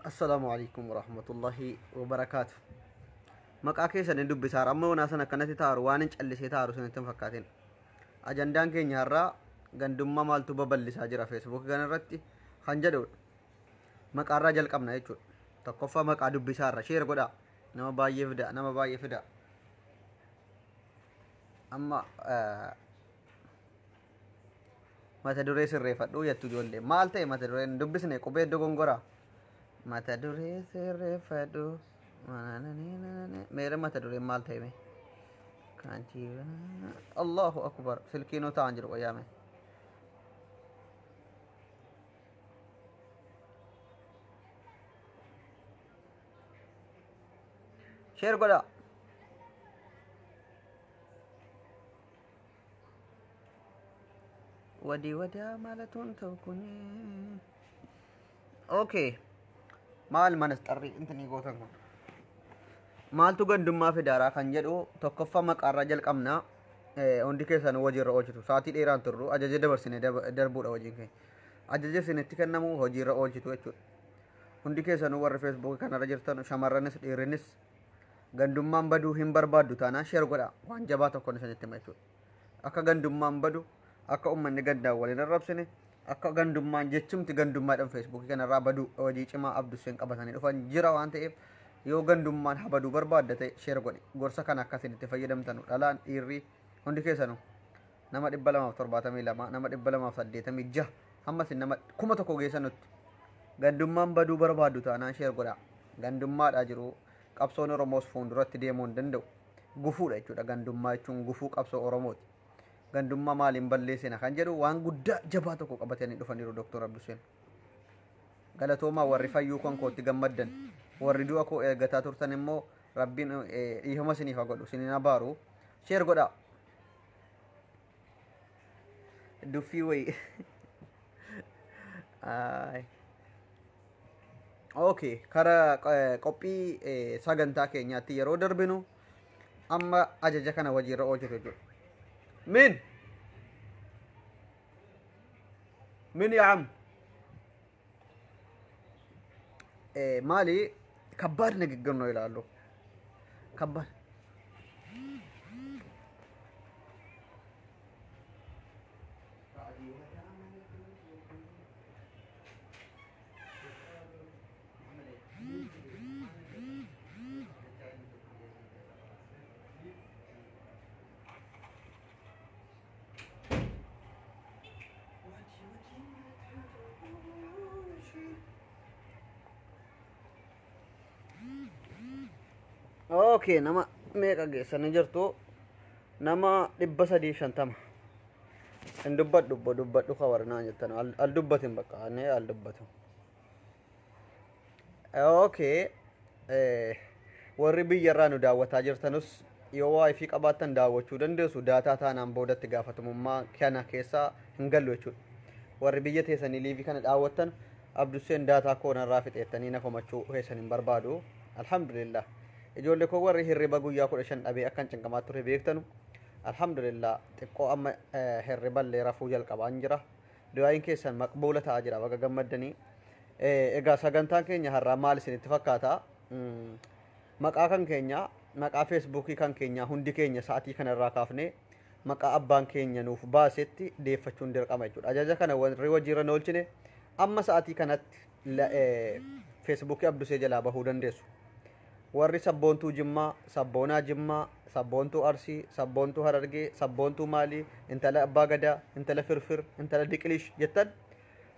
Assalaamu alaikum warahmatullahi wabarakaatu. Maqaa keessan hin dubbisaara amma onaa sana akkanatti taaru waan hin callisee taaru sanitti hin fakkaatin. Ajandaan keenya har'aa gandummaa maaltu babal'isaa jira feesbuukii kanarratti kan jedhudha. Maqaarraa jalqabna jechuudha. Tokkoffaa maqaa dubbisaarra share godhaa. Nama baay'ee fida, nama baay'ee fida. Amma mata duree sirreeffadhu jettu ijoollee. Maal ta'e mata dureen dubbisne qubee dogongoraa. Mata duree sirreeffadhu. Meera mata dureen maal ta'e mee? Kantiiba. Allahu akbar. Silkiinuu ta'an jiru qoyaame. Share godhaa. Wadii wadaa maalatuun ta'u kuni. Okay. Maal manas xarrii intinii gootan kun? Maaltu gandummaa fidaaraa kan jedhu tokkoffaa maqaarraa jalqabna. Hundi keessan hojiirra oolchitu. Sa'aatii dheeraan turru ajaja dabarsine darbuudha hojiin keenya. Ajaja isinitti kennamu hojiirra oolchitu jechuudha. Hundi keessanuu warri feesbuukii kanarra jirtan shamarranis dhiirrinis gandummaan baduu hin barbaaddu taanaan share godhaa. Waan jabaa tokkoon isinitti hima jechuudha. Akka gandummaan badu, akka uummanni gandaan wal hin arrabsine, akka gandummaan jechumti gandummaadhaan feesbuukii kanarraa badu hojii cimaa Abdusseen qabatanii dhufan jira waan ta'eef yoo gandummaan habaduu barbaadda ta'e share godhi. Gorsa kana akka isin itti fayyadamtanu dhalaan dhiirri hundi keessanuu nama 272 nama 286 hamma isin nama 1000 geessanutti gandummaan baduu barbaaddu taanaan share godhaa. Gandummaadhaa jiru qabsoon Oromoos fuulduratti deemuu hin danda'u. Gufuudha jechuudha. Gandummaa jechuun gufuu qabsoo Oromooti. Gandummaa maaliin balleessina kan jedhu waan guddaa jabaa tokko qabatanii dhufaniiru Dooktor Abduseen. Galatoomaa warri fayyuu kan kootti gammaddan warri du'a koo eeggataa turtan immoo Rabbiin dhiifama isiniif haa godhu isin hin abaaru. Share godhaa. Duffii wayii. Ay. Okay, kara qophii sagantaa keenyaatti yeroo darbinu amma ajaja kana hojiirra oolchitu jechuudha. Min min yaa am maali kabbaad ንግግር ነው ይላሉ። ከባድ Okay, nama meeqa geessanii jirtu? Nama 350. Hin dubbadhu obbo dubbadhu ka warra naan jettan al dubbatin bakka ani al dubbatu. Okay, warri biyyarraa nu daawwataa jirtanus yoo wifi qabaattan daawwachuu dandeessu daataa taanaan boodatti gaafatamummaa kana keessaa hin gallu jechuudha. Warri biyya teessanii liivii kana daawwattan Abdusseen daataa koo narraa fixeettanii na komachuu keessan hin barbaadu. Alhamdulillah. Ijoollee koo warri hirriba guyyaa 15 dhabee akkan cinqamaa ture beektanu. Alhamdulillah xiqqoo amma hirriballee rafuu jalqabaan jira. Du'aayin keessan maqbuula ta'aa jira baga gammaddanii. Egaa sagantaan keenya har'aa maal isinitti fakkaata? Maqaa kan keenya maqaa feesbuukii kan keenya hundi keenya sa'atii kanarraa kaafnee maqaa abbaan keenya nuuf baasetti deeffachuun dirqama jechuudha. Ajaja kana warri hojiirra nu oolchine amma sa'atii kanatti feesbuukii Abdusee jalaa bahuu dandeessu. Warri sabboontuu Jimmaa, sabboonaa Jimmaa, sabboontuu Arsii, sabboontuu Harargee, sabboontuu Maalii, intala Abbaa Gadaa, intala Firfir, intala Diqilish jettan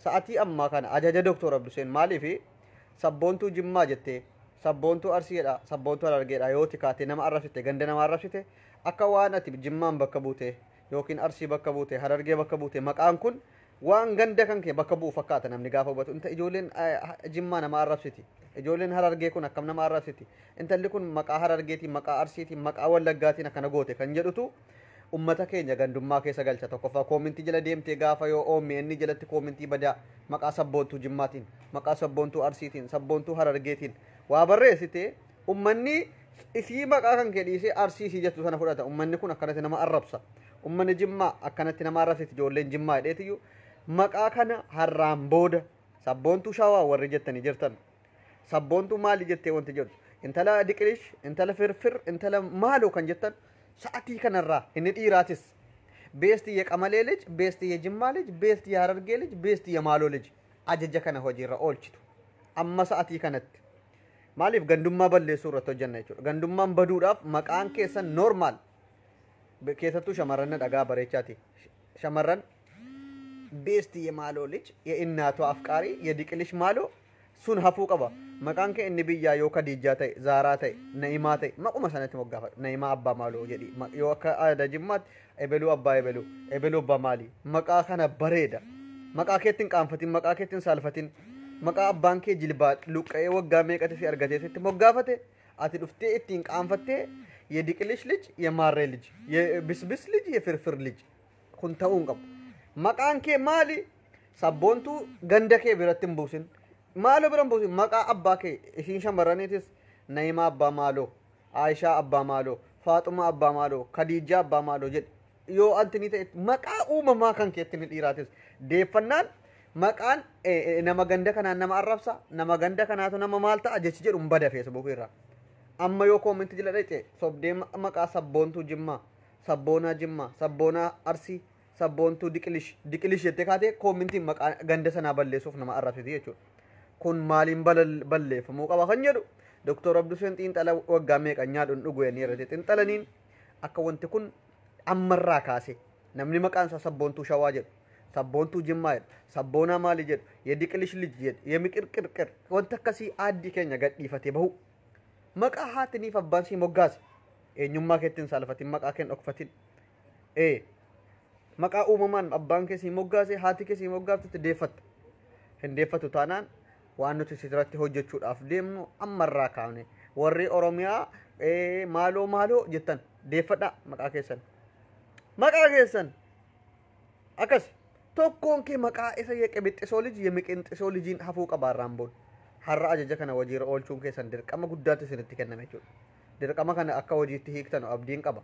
sa'atii ammaa kana ajaja Dooktor Abduseen maaliifi sabboontuu Jimmaa jettee sabboontuu Arsiidha, sabboontuu Harargeedha yoo tikaate nama arrabsite ganda nama arrabsite akka waan ati Jimmaan bakka buute yookiin Arsii bakka buute Harargee bakka buute maqaan kun waan ganda kan kee bakka bu'u fakkaata namni gaafa hubatu. Inta ijoolleen Jimmaa nama arrabsiti. Ijoolleen Harargee kun akkam nama arrabsiti. Intalli kun maqaa Harargeetiin, maqaa Arsiitiin, maqaa Wallaggaatiin akkana goote kan jedhutu ummata keenya gandummaa keessa galcha. Tokkoffaa koomintii jala deemtee gaafa yoo OMN jalatti koomintii badaa maqaa sabboontuu Jimmaatiin, maqaa sabboontuu Arsiitiin, sabboontuu Harargeetiin waa barreessite ummanni isii maqaa kan kee dhiisee Arsii isii jettu sana fudhata. Ummanni kun akkanatti nama arrabsa. Ummanni Jimmaa akkanatti nama arrabsiti ijoolleen Jimmaa jedheetiyyuu maqaa kana har'aan booda sabboontuu Shawaa warri jettanii jirtan Sabboontuu maali jettee wanti jedhu, intala diqilish, intala firfir, intala maaloo kan jettan sa'atii kanarraa inni dhiiraatis beesti የቀመሌ ልጅ፣ ቤስት የጅማ ልጅ፣ ቤስት የሀረርጌ ልጅ፣ ቤስት የማሎ ልጅ ajaja kana hojiirra oolchitu amma sa'atii kanatti. Maaliif gandummaa balleessuu irratti hojjenna jechuudha. Gandummaan baduudhaaf maqaan keessan normaal, keessattuu shamarran dhagaa bareechaati. Shamarran ቤስት የማሎ ልጅ፣ የእናቷ አፍቃሪ፣ የዲቅልሽ ማሎ sun hafuu qaba. Maqaan kee inni biyyaa yoo Kadiijaa ta'e, Zaaraa ta'e, Na'imaa ta'e, maquma sanatti moggaafadhu. Na'imaa abbaa maaloo jedhi. Yoo akka aadaa Jimmaatti ebeluu abbaa ebeluu, ebeluu abbaa maalii. Maqaa kana bareeda. Maqaa keetti hin qaanfatin, maqaa keetti hin saalfatin. Maqaa abbaan kee jilbaa luqqa'ee waggaa meeqatti si argatee sitti moggaafate ati dhuftee ittiin qaanfattee የዲቅልሽ ልጅ፣ የማሬ ልጅ፣ የብስብስ ልጅ፣ የፍርፍር ልጅ kun ta'uu hin qabu. Maqaan kee maali? Sabboontuu ganda kee biratti hin buusin. Maaloo bira hin buusin. Maqaa abbaa kee ishiin shamarraniitis Na'imaa abbaa maaloo, Aayishaa abbaa maaloo, Faaxumaa abbaa maaloo, Kadiijaa abbaa maaloo jedhi. Yoo anti ni ta'e maqaa uumamaa kan keetti ni dhiiraatis. Deeffannaan maqaan nama ganda kanaan nama arrabsa, nama ganda kanaatu nama maal ta'a jechi jedhu hin bada Feesbuukii irraa. Amma yoo koominti jala dhaqxe sobdee maqaa sabboontuu Jimmaa, sabboonaa Jimmaa, sabboonaa Arsii, sabboontuu Diqilish, Diqilish jettee kaatee koomintiin maqaa ganda sanaa balleessuuf nama arrabsiti jechuudha. Kun maaliin balleeffamuu qaba kan jedhu Doktor Abduseen xiinxala waggaa meeqa nyaadhuun dhugu jennee irratti xiinxalaniin akka wanti kun ammarraa kaase namni maqaan isaa sabboontuu Shawaa jedhu, sabboontuu Jimmaa jedhu, sabboonaa maali jedhu, የዲቅልሽ ልጅ jedhu, የሚቅርቅርቅር wanta akkasii aaddii keenya gadhiifatee bahu. Maqaa haatiniif abbaan sii moggaase eenyummaa keetti hin saalfatin, maqaa kee hin dhokfatin. Maqaa uumamaan abbaan kee sii moggaase, haati kee sii moggaaftetti deeffatta. Hin deeffatu taanaan waan nuti sirratti hojjechuudhaaf deemnu ammarraa kaafne warri Oromiyaa maaloo maaloo jettan deeffadhaa maqaa keessan. Maqaa keessan akkas tokkoon kee maqaa isa የቅብጥሶ ልጅ የሚቅንጥሶ ልጅin hafuu qabaarraan booda. Har'a ajaja kana hojiirra oolchuun keessan dirqama guddaatti isinitti kenname jechuudha. Dirqama kana akka hojiitti hiiktan abdiin qaba.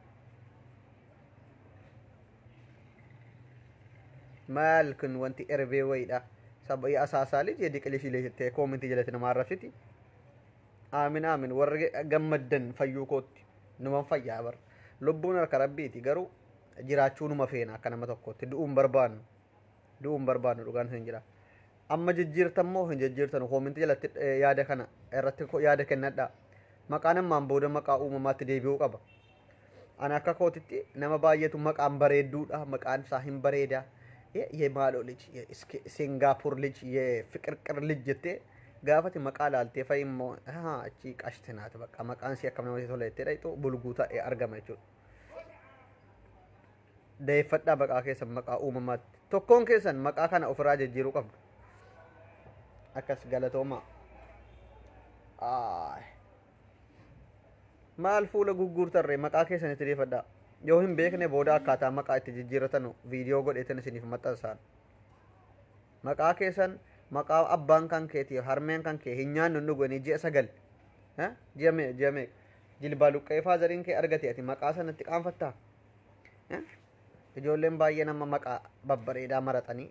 Maal kun wanti erbee wayiidha. Saba asaasaa ልጅ የዲቅልሽ jettee koomintii jalatti nama arrabsiti. Aamin aamin, warri gammaddan fayyuu kootti numan fayyaa bara. Lubbuun harka rabbiiti, garuu jiraachuu numa feena akka nama tokkootti du'uun barbaannu. Du'uun barbaannu, dhugaan isin jira. Amma jijjiirtan moo hin jijjiirtan? Koomintii jalatti yaada kana irratti yaada kennadhaa. Maqaan ammaan booda maqaa uumamaatti deebi'uu qaba. Ani akka kootitti nama baay'eetu maqaan bareedduudha, maqaan isaa hin bareeda. የማሎ ልጅ፣ የሲንጋፖር ልጅ፣ የፍቅርቅር ልጅ jettee gaafati maqaa laaltee fa'i immoo achi qashti naati bakka maqaan si akkam namatti tola jettee dhaqxu bulguu ta'ee argama jechuudha. Deeffadhaa maqaa keessan maqaa uumamaatti. Tokkoon keessan maqaa kana ofirraa jijjiiruu qabdu. Akkas, galatoomaa. Maal fuula gugguurtarree? Maqaa keessan itti deeffadhaa. Yoo hin beekne booda akkaataa maqaa itti jijjiirratanu viidiyoo godheetan isiniif maxxansaan. Maqaa keessan maqaa abbaan kan keetii harmeen kan kee hin nyaannu hin dhuganii ji'a 9, ji'a meeqa ji'a meeqa jilbaa luqqa'ee faazariin kee argate ati maqaa sanatti qaanfattaa? Ijoolleen baay'een amma maqaa babbareedaa maraxanii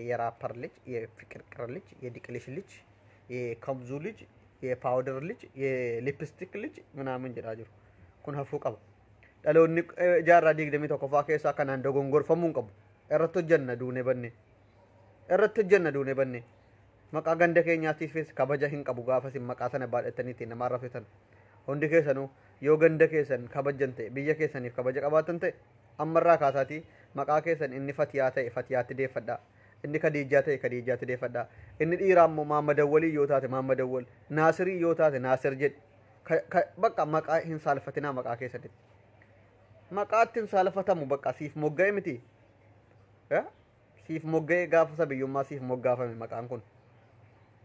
የራፐር ልጅ፣ የፍቅርቅር ልጅ፣ የዲቅልሽ ልጅ፣ የከብዙ ልጅ፣ የፓውደር ልጅ፣ የሊፕስቲክ ልጅ ምናምን jedhaa jiru. Kun hafuu qaba. Dhaloonni jaarraa 21ffaa keessaa kanaan dogongorfamuu hin qabu. Irratti hojjenna duune banne. Irratti hojjenna duune banne. Maqaa ganda keenyaatiifis kabaja hin qabu gaafa isin maqaa sana baadhattanii ittiin nama arrabsitan. Hundi keessanuu yoo ganda keessan kabajan ta'e, biyya keessaniif kabaja qabaatan ta'e, ammarraa kaasaatii maqaa keessan inni Fatiyaa ta'e Fatiyaatti deeffadhaa. Inni Kadiijaa ta'e Kadiijaatti deeffadhaa. Inni dhiiraa immoo Maammadawwalii yoo taate Maammadawwal, Naasirii yoo taate Naasir jedhi. Bakka maqaa hin saalfatinaa maqaa keessanitti. Maqaatti hin saalfatamu, bakka siif mogga'e miti. Siif mogga'e, gaafa sabiyyummaa siif moggaafame maqaan kun.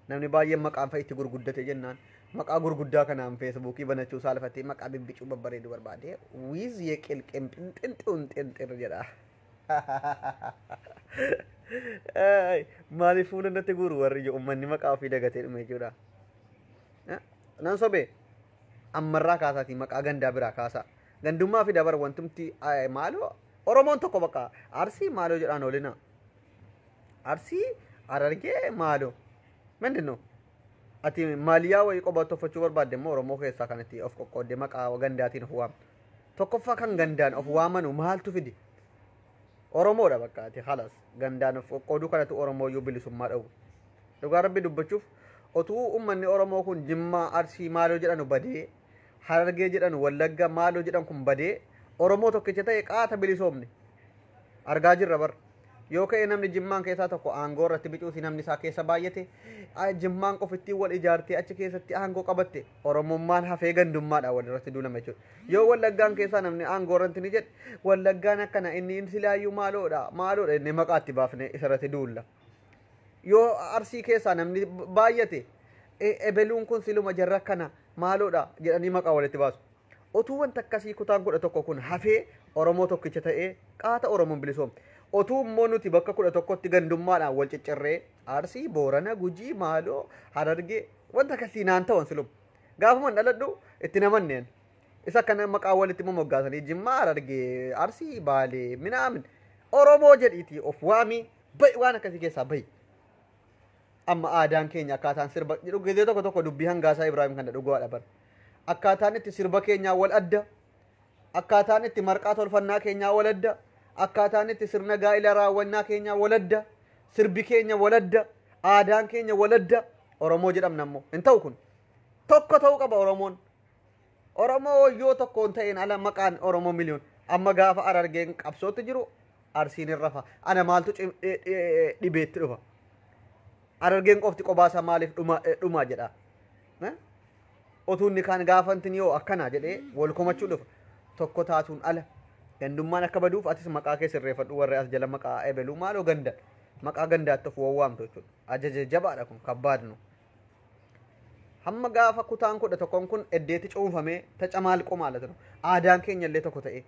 Namni baay'een maqaan fa'i itti gurguddate jennaan maqaa gurguddaa kanaan Feesbuukii banachuu saalfatee maqaa bibbicuu babbareedu barbaade wiiz yeqilqemxinxinxinxinxir jedha. Maaliif fuula natti guuru warri uummanni maqaa ofii dagatee dhume jechuudha. Nan sobee? Ammarraa kaasaatii maqaa gandaa biraa kaasaa. Gandummaa fi dabar wantumti maaloo Oromoon tokko bakka Arsii maaloo jedhaan oolina. Arsii, Harargee maaloo. ምንድን ነው? Ati maaliyaa wayii qobaatti uffachuu barbaadde immoo Oromoo keessaa kan itti of qoqqooddee maqaa gandaatiin of waamtu. Tokkoffaa kan gandaan of waamanu maaltu fide? Oromoodha bakka ati halas gandaan of qoqqooduu kanatu Oromoo iyyuu bilisummaa dhabu. Dhugaa Rabbi dubbachuuf otuu uummanni Oromoo kun Jimmaa, Arsii maaloo jedhanu badee, Harargee jedhanu, Wallagga maaloo jedhan kun badee Oromoo tokkicha ta'e qaata bilisoomne. Argaa jirra bar. Yoo ka'e namni Jimmaan keessaa tokko aangoo irratti bicuuti namni isaa keessa baay'ate Jimmaan qofittiin wal ijaartee achi keessatti aangoo qabatte Oromummaan hafee gandummaadhaan wal irratti duulame jechuudha. Yoo Wallaggaan keessaa namni aangoo irratti ni jedhe Wallaggaan akkana inni silaayyuu maaloodha maaloodha inni maqaa itti baafne isarratti duulla. Yoo Arsii keessaa namni baay'ate ebeluun kun siluma jarra akkana maaloodha jedhanii maqaa walitti baasu. Otuu wanta akkasii kutaan 11 kun hafee Oromoo tokkicha ta'ee qaata Oromoon bilisoomte. Otuu immoo nuti bakka 11tti gandummaadhaan wal ciccirree Arsii, Boorana, Gujii, Maaloo, Harargee wanta akkasii naan ta'an siluma. Gaafuma dhaladhu itti namanneen. Isa kana maqaa walitti moggaasanii Jimmaa, Harargee, Arsii, Baalee, minaamin Oromoo jedhiitii of waamii bahi waan akkasii keessaa bahi. Amma aadaan keenya akkaataan sirba jedhu gizee tokko tokko dubbii hangaasaa Ibraahim kana dhugaadha bara. Akkaataan itti sirba keenyaa wal adda. Akkaataan itti marqaa tolfannaa keenyaa wal adda. Akkaataan itti sirna gaa'ila raawwannaa keenyaa wal adda. Sirbi keenya wal adda. Aadaan keenya wal adda. Oromoo jedhamna immoo. Hin ta'u kun. Tokko ta'uu qaba Oromoon. Oromoo yoo tokko hin ta'in ala maqaan Oromoo miliyoon. Amma gaafa Harargeen qabsootti jiru Arsiin hin rafa. Ana maaltu dhibeetti dhufa. Harargeen qofti qobaasaa maaliif dhuma jedha. Otuu inni kaan gaafantin yoo akkana jedhee wal komachuu dhufa. Tokko taatuun ala. Gandummaan akka baduuf atis maqaa kee sirreeffadhu warri as jala maqaa ebeluu maaloo ganda. Maqaa gandaatti of wawwaamtu jechuudha. Ajaja jabaadha kun kabbaadnu. Hamma gaafa kutaan 11 kun eddeetti cuunfamee tacamaalqoo maalatu. Aadaan keenya illee tokko ta'e.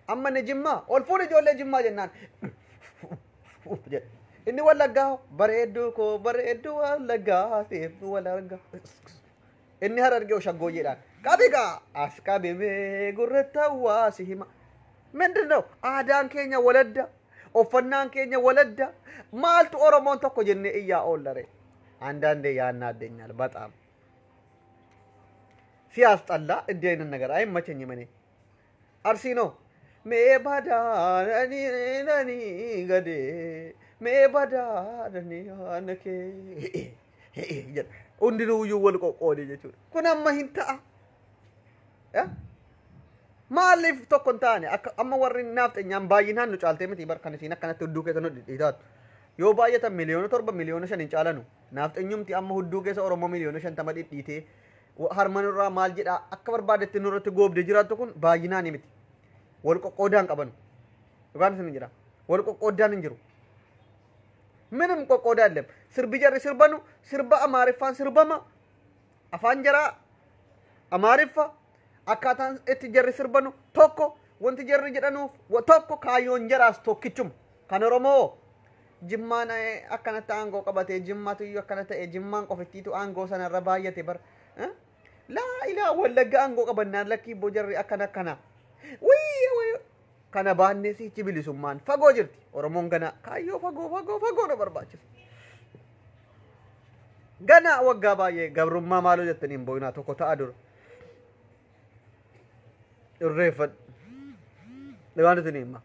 Amma inni Jimmaa ol fuudhi ijoollee Jimmaa jennaan jedhe. Inni Wallaggaa bareedduu koo bareedduu Wallaggaa seeftuu Wallaggaa. Inni Harargee shaggooyyeedhaan qabigaa as qabimee gurratti hawaasi hima. ምንድን ነው aadaan keenya waladda uffannaan keenya waladda maaltu Oromoon tokko jennee iyyaa oollare. አንዳንዴ ያናደኛል በጣም ሲያስጠላ። እንዲህ አይነት ነገር አይመቸኝም። እኔ አርሲ ነው mee badaanani nani gade mee badaanani anake jedha. Hundinuuyyuu wal qoqqoode jechuudha. Kun amma hin ta'a. Maaliif tokko hin taane? Akka amma warri naafxenyaan baay'inaan nu caaltee miti bar kan isiin akkanatti hudduu keessa nu dhidhiitaatu. Yoo baay'atan 7 miliyoona 5 miliyoona hin caalanu. Naafxenyumti amma hudduu keessa Oromoo 50 miliyoona dhidhiitee harma nurraa maal jedhaa akka barbaadetti nurratti goobdee jiraattu kun baay'inaan miti. Wal qoqqoodaan qaban. Dhugaan isin jira. Wal qoqqoodaan hin jiru. ምንም qoqqoodaa የለም. Sirbi jarri sirbanu sirba Amaariffaan sirbama. Afaan jaraa Amaariffa akkaataan itti jarri sirbanu tokko, wanti jarri jedhanuuf tokko, kaayyoon jaraas tokkichuma. Kan Oromoo Jimmaan akkanatti aangoo qabatee Jimmaatu iyyuu akkana ta'e Jimmaan qofittiitu aangoo sanarra baay'ate bar. Laa ilaa Wallagga aangoo qabannaan lakkii ibboo jarri akkana akkana. Wiyya wiyya. Kana baannee sichi bilisummaan fagoo jirti. Oromoon gana kaayyoo fagoo fagoo fagoo nu barbaachisa. Gana waggaa baay'ee gabrummaa maaloo jettanii hin boo'inaa tokko ta'a dura. Irreeffadhu. Waan isin hima.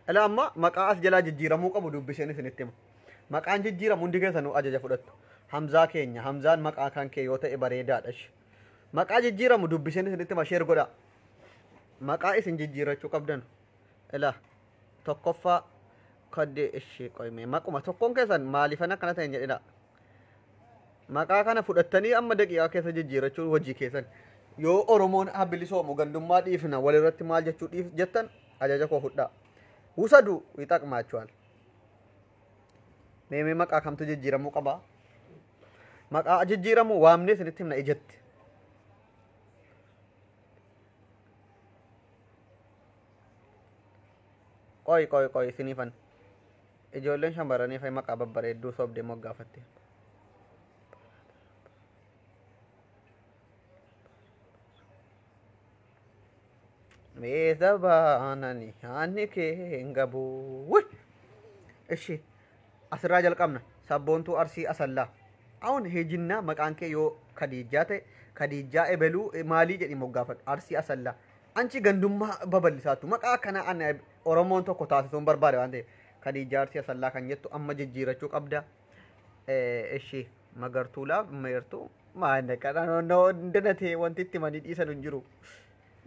Ilaa amma maqaa as jalaa jijjiiramuu qabu dubbiseen isinitti hima. Maqaan jijjiiramu hundi keessanuu ajaja fudhattu. Hamzaa keenya Hamzaan maqaa kan kee yoo ta'e bareedaadha. Maqaa jijjiiramu dubbiseen isinitti hima, share godhaa. Maqaa isin jijjiirachuu qabdan. Ilaa tokkoffaa kaddee ishee qoyme maquma tokkoon keessan maaliifan akkana ta'e hin jedhina. Maqaa kana fudhattanii amma daqiiqaa keessa jijjiirachuu hojii keessan. Yoo Oromoon haa bilisoomu gandummaa dhiifna walirratti maal jechuu dhiif jettan ajaja koo fudhaa. ውሰዱ ይጠቅማችኋል። Meemee maqaa kamtu jijjiiramuu qaba? Maqaa jijjiiramu waamnee isinitti himna ijatti. Qoy qoy qoy isiniifan. Ijoolleen shamarranii fa'i maqaa babbareedduu sobdee moggaafatte. Meesa baanani aanni kee hin gabu. Ishi asirraa jalqabna. Sabboontuu Arsii Asallaa. Awun heejinnaa maqaan kee yoo Kadiijjaa ta'e Kadiijjaa ebeluu maalii jedhi moggaafadhu Arsii Asallaa. Anchi gandummaa babal'isaattu maqaa akkana ana Oromoon tokko taasisuun barbaade waan ta'eef Kadiijjaa Arsii Asallaa kan jettu amma jijjiirachuu qabda. Ishi magartuu laa meertuu maal kana danatee wanti itti manii dhiisan hin jiru.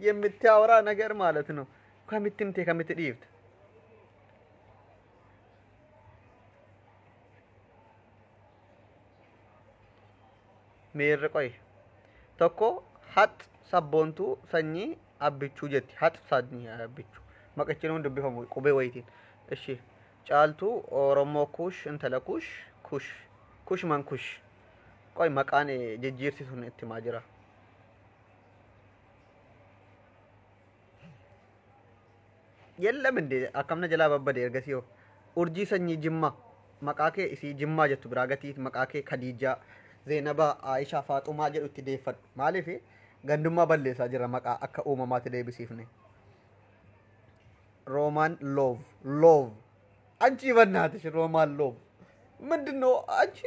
የምታወራ ነገር ማለት ነው። kamitti himtee kamitti dhiifte? Miirri qoy tokko hax sabboontuu sanyii abbichuu jetti. Hax sanyii abbichuu maqichi nuun dubbifamu qubee wayitiin. Ishi caaltuu Oromoo kuush intala kuush kush kush man kush qoy maqaan jijjiirsisuun itti himaa jira. የለም እንዴ akkamna jalaa babbade ergasii hoo urjii sanyii jimmaa maqaa kee isii jimmaa jettu biraa gatii maqaa kee Khadiijaa Zeenabaa Aayishaa Faaxumaa jedhu itti deeffadhu. Maaliif gandummaa balleessaa jira maqaa akka uumamaatti deebisiifne. Roomaan loof loof አንቺ በእናትሽ ሮማን ሎቭ ምንድን ነው አንቺ?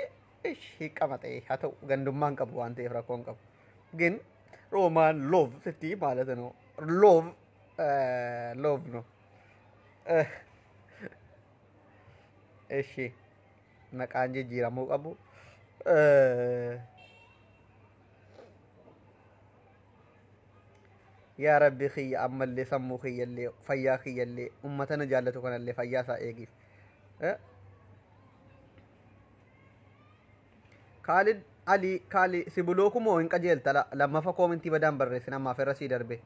እሺ ይቀመጥ haa ta'u gandummaan qabu waan ta'eef rakkoon qabu. ግን ሮማን ሎቭ ስትይ ማለት ነው ሎቭ ሎቭ ነው። እሺ maqaan jijjiiramuu qabu. Yaa Rabbi kiyya ammallee sammuu kiyyallee fayyaa kiyyallee ummata na jaallatu kanallee fayyaa isaa eegiif. Kaalid Ali Kaali si bulookumoo hin qajeelta lammaffaa koomintii badaan barreessin ammaaf irra sii darbe.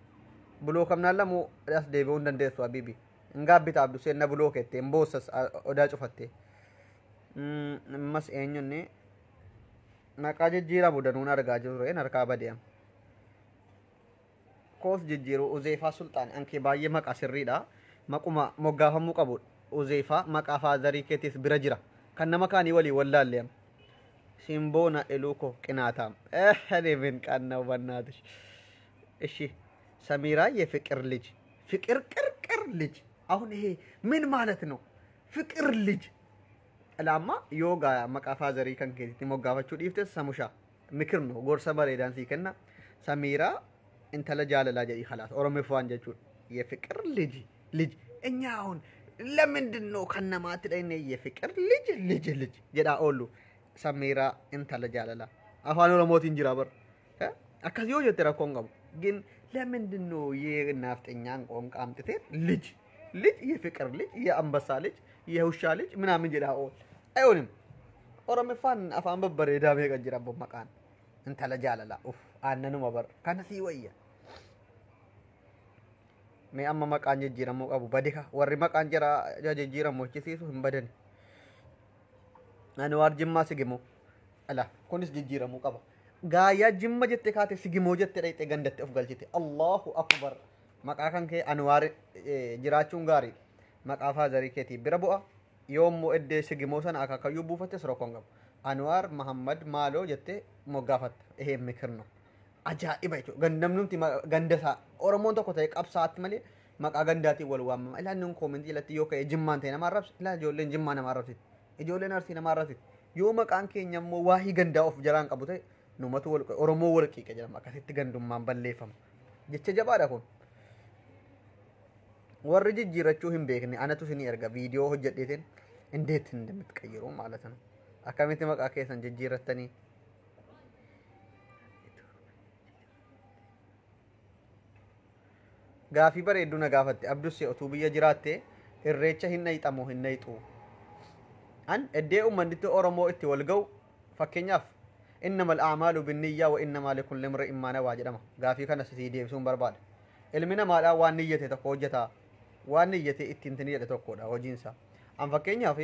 Bulookamnaan lamuu as deebi'uu hin dandeessu habiibi. Hin gaabbita abdu seenna bulookeette hin boossas odaa cufatte. Ammas eenyunni maqaa jijjiiramu danuun argaa jirru een harkaa badeem. Koos jijjiiru Uzeefaa Sulxaan ankee baay'ee maqaa sirriidha. Maquma moggaafamuu qabu Uzeefaa maqaa faazarii keetis bira jira. Kan nama kaanii walii wallaalleem. Simboona Eluuko qinaaታም እኔ ምን ቀን ነው በእናትሽ። እሺ ሰሚራ የፍቅር ልጅ ፍቅር ቅርቅር ልጅ አሁን ይሄ ምን ማለት ነው? ፍቅር ልጅ ላማ ዮጋ maqaa faazarii kan keetitti moggaafachuu dhiifte samushaa mikir ነው gorsa bareedaan sii kenna. Samiiraa intala jaalalaa jedhi khalaas oromiffaan jechuudha. የፍቅር ልጅ ልጅ እኛ አሁን ለምንድን ነው ከነማት ላይ የፍቅር ልጅ ልጅ ልጅ jedhaa oollu? Samiiraa intala jaalalaa afaan oromootiin jira bar akkas yoo jette rakkoon qabu. ግን ለምንድን ነው የናፍጠኛን ቋንቋ አምጥተን ልጅ ልጅ የፍቅር ልጅ የአንበሳ ልጅ የውሻ ልጅ ምናምን jedhaa ool? አይሆንም። Oromiffaan afaan babbareedaa meeqa jira abbo maqaan intala jaalalaa uf aannanuma bar kana sii wayya. Mee amma maqaan jijjiiramuu qabu badika warri maqaan jira jijjiiramu hojjisiisu hin badani. Anwaar Jimmaa Sigimoo ala kunis jijjiiramuu qaba. Gaayyaa Jimma jette kaate Sigimoo jette dhayxee gandatti of galchite. Allahu akbar. Maqaa kan kee Anwaar jiraachuun gaarii maqaa faazarii keetii bira bu'a. Yoommoo eddee Sigimoo sana akaakayyuu buufattes rakkoon qabu. Anwaar Mahammad maaloo jettee moggaafatta. Ehee mikir ነው. Ajaa'iba jechuudha. Gandamnumti ganda isaa Oromoon tokko ta'e qabsaatti malee maqaa gandaatiin wal waamama. Ilaa inni koomentii jalatti yoo ka'e Jimmaan ta'e nama arrabsa. Ilaa ijoolleen Jimmaa nama arrabsiti. Ijoolleen Arsii nama arrabsiti. Yoo maqaan keenya immoo waahii gandaa of jalaan qabu ta'e numatu wal Oromoo wal qiiqa jedhama. Akkasitti gandummaan balleeffama. Jecha jabaadha kun. Warri jijjiirachuu hin beekne anatu isinii erga viidiyoo hojjedheetiin እንዴት እንደምትቀይሩ ማለት ነው። Akkamitti maqaa keessan jijjiirrattanii? Gaafii bareedduu na gaafatte Abdusse otuu biyya jiraatte irreecha hin nayxamoo hin nayxu? An eddee uummanni Oromoo itti wal ga'u fakkeenyaaf innamal a'maalu binniyyaa wa innamaa likulli imri'in maa nawaa jedhama. Gaafii kana sii deebisuun barbaada. Ilmi namaadhaan waan niyyate tokko hojjeta. Waan niyyate ittiin tini jedhe tokkodha hojiinsa. An fakkeenyaaf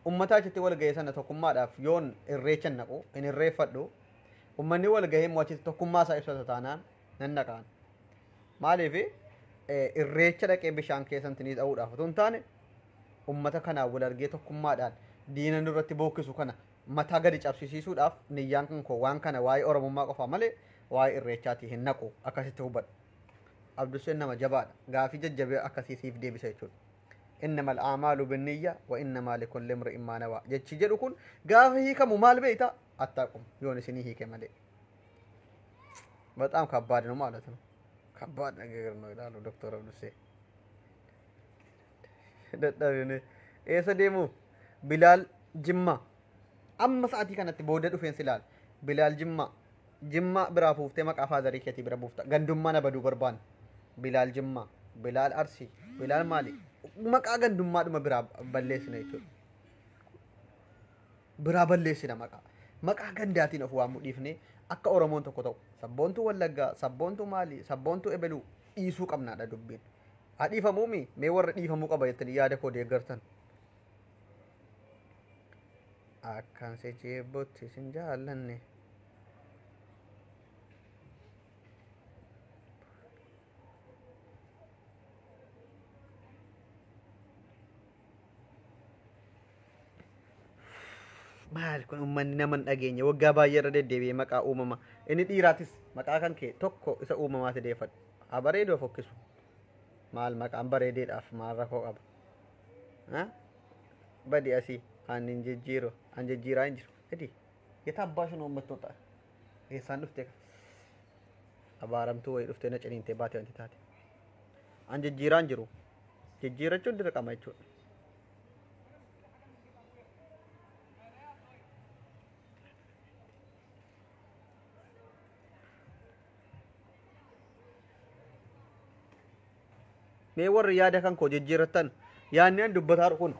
ummata achitti wal ga'e sana tokkummaadhaaf yoon irreecha naqu hin irreeffadhu. Ummanni wal ga'ee immoo achitti tokkummaa isaa ibsata taanaan nan dhaqaan. Maaliif irreecha dhaqee bishaan keessan tinii dha'uudhaaf otoo hin taane ummata kanaan wal argee tokkummaadhaan diina nurratti bookkisu kana mataa gadi cabsisiisuudhaaf niyyaan kan koo waan kana waa'ee Oromummaa qofaa malee waa'ee irreechaatii hin naqu akkasitti hubadhu. Abduseen nama jabaadha. Gaafii jajjabee akkasii siif deebisa jechuudha. Innama al'aamaalu binniyya wa innamaa likulli imri'in maa nawaa. Jechi jedhu kun gaafa hiikamu maal beekta? Attaaqum yoon isinii hiike malee. በጣም ከባድ ነው ማለት ነው። ከባድ ነገር ነው ይላሉ ዶክተር አብዱሴ። Dadhabine eessa deemuuf Bilaal Jimmaa amma sa'aatii kanatti booda dhufeensi ilaala. Bilaal Jimmaa Jimmaa biraa fuuftee maqaa faazarii keetii bira buufta. Gandummaa na baduu barbaanne. Bilaal Jimmaa, Bilaal Arsii, Bilaal maali? Maqaa gandummaadhuma biraa balleessina jechuudha. Biraa balleessina maqaa. Maqaa gandaatiin of waamuu dhiifnee akka Oromoon tokko ta'u sabboontuu Wallaggaa, sabboontuu maali, sabboontuu ebeluu dhiisuu qabnaadha dubbiin. Haa dhiifamuumi mee warra dhiifamuu qaba jettanii yaada koo deeggartan. Akkan si jibbutti sin jaallanne. Maal kun uummanni nama hin dhageenye waggaa baay'ee irra deddeebi'ee maqaa uumama. Inni dhiiraatis maqaa kan kee tokko isa uumamaati deeffadhu. Haa bareedu haa fokkisu. Maal maqaan bareedeedhaaf maal rakkoo qaba? Badi asii ani hin jijjiiru an jijjiiraa hin jiru. Gadi የት አባሽ ነው የምትወጣ? Eessaan dhufte abaaramtuu wayii dhuftee na ciniintee baate wanti taate. An jijjiiraa hin jiru. Jijjiirachuun dirqama jechuudha. Mee warri yaada kan koo jijjiirrattan yaadni an dubbataa kun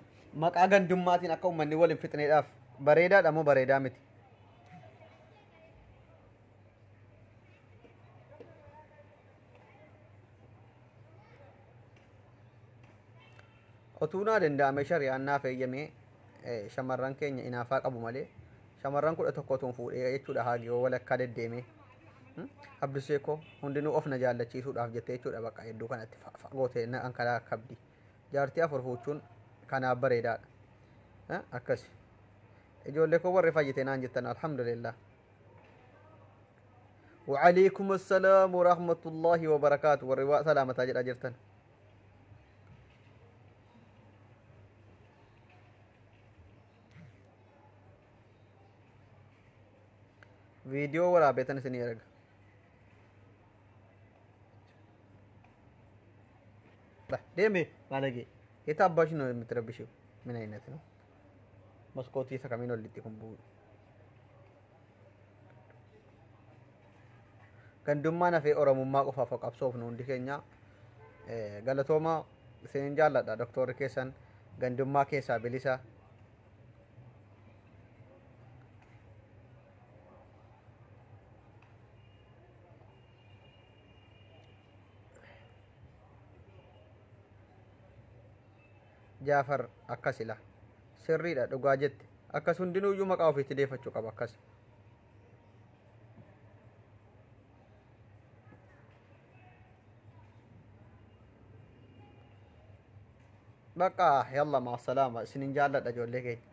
maqaa gandummaatiin akka uummanni wal hin fixneedhaaf bareedaadha moo bareedaa miti? Otuu naa danda'ame shari'aan naaf eeyyamee shamarran keenya inaafaa qabu malee shamarran 11 otuun fuudhee jechuudha haagiyoo walakkaa deddeemee. Abdusee koo hundinuu of na jaallachiisuudhaaf jettee jechuudha bakka hedduu kanatti gootee na ankalaa kabdi. Jaartii 4 fuuchuun kanaaf bareedaadha. Akkasi. Ijoollee koo warri fayyite naan jettan alhamdulillah. وعليكم السلام ورحمة الله وبركاته والرواء سلامة تاجر أجرتن. فيديو ورا بيتن سنيرق لا ديمي مالقي يتابع شنو متربشو من أين تنو مسكوتي سكامينو اللي تكون بو gandummaan hafee Oromummaa qofaaf qabsoofnu hundi keenya galatooma isinin jaalladha. Doktorri keessan gandummaa keessaa bilisa. Jaafar akkasila sirriidha dhugaa jette akkas hundinuuyyuu maqaa ofiitti deeffachuu qaba akkas. Bakka yalla maa salaama isinin jaalladha ijoollee keenya.